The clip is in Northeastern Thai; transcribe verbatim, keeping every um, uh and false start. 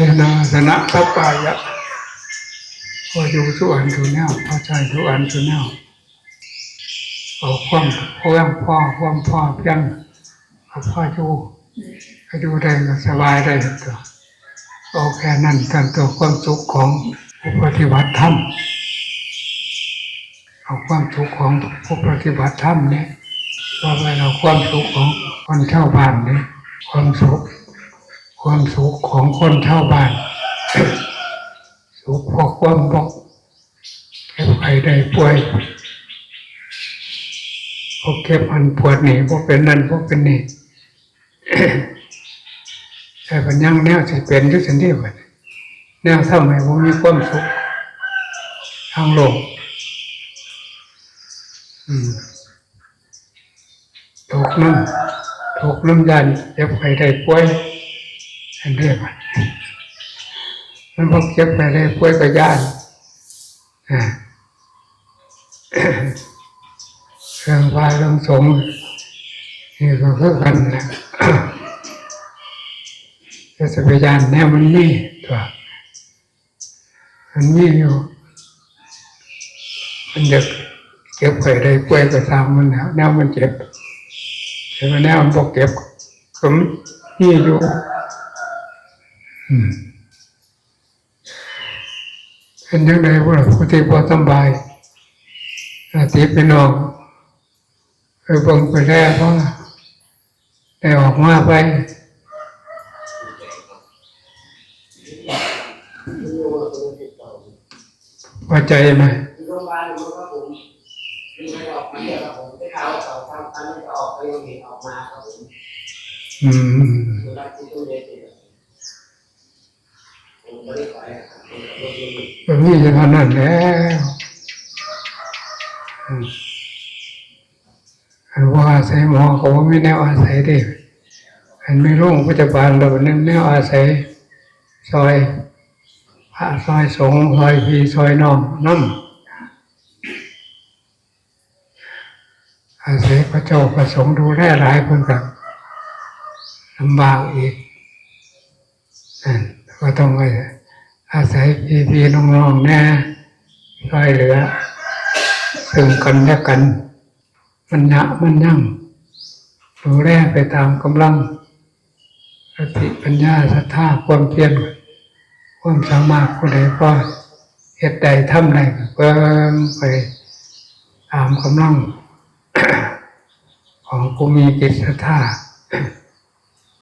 เสนาสนะทัปปายะ พออยู่ทุกอันทุกแนว พอใช้ทุกอันทุกแนว เอาความเพียงพอ ความพอเพียง เอาพออยู่ ให้อยู่ได้ก็สบายได้ตัว เอาแค่นั้นท่านตัว ความสุขของผู้ปฏิบัติธรรม เอาความสุขของผู้ปฏิบัติธรรมเนี่ย ว่าไปเอาความสุขของคนชาวบ้านเนี่ย ความสุข ความสุขของคนชาวบ้าน สุขเพราะความบ่เจ็บไข้ได้ป่วย บ่เจ็บอันปวดนี่ บ่เป็นนั่น บ่เป็นนี่ แต่มันยังแนวสิเป็นอยู่ซั่นเด้บัดนี้ แนวทำให้บ่มีความสุขทางโลก อืม ทุกข์นำ ทุกข์นำย้านเจ็บไข้ได้ป่วย อันเดียวกัน มันบ่เจ็บไข้ได้ป่วยก็ย้าน อ่า เรื่องพระเรื่องสงฆ์นี่ก็คือกันแหละ จะไปย้านแนวมันมีตัว มันมีอยู่ มันอยากเจ็บไข้ได้ป่วยก็ตามมันแหล้ว แนวมันเจ็บ แต่ว่าแนวมันบ่เจ็บก็มีอยู่ อืม เป็นจั่งใด๋บ่ล่ะ ผู้ที่บ่สำบาย อาทิตย์พี่น้อง ไปเบิ่งไปแล พอได้ออกมาไป พอใจไหม อืม มันมีอยู่เท่านั้นแหล้ว อืม คันบ่อาศัยหมอก็บ่มีแนวอาศัยเด้ คันมีโรงพยาบาลแล้ว แนวอาศัย ซอยพระซอยสงฆ์ ซอยพี่ซอยน้องนำ อาศัยพระเจ้าพระสงฆ์ดูแลหลาย เพิ่นก็ลำบากอีก นั่น ก็ต้องอาศัยพี่ๆน้องๆแหน่ ซอยเหลือซึ่งกันและกัน มัญญะมัญญัง ดูแลไปตามกำลัง สติปัญญา ศรัทธา ความเพียร ความสามารถ ผู้ใดพอเฮ็ดได้ทำได้ก็เบิ่งไปตามกำลัง ของผู้มีจิตศรัทธา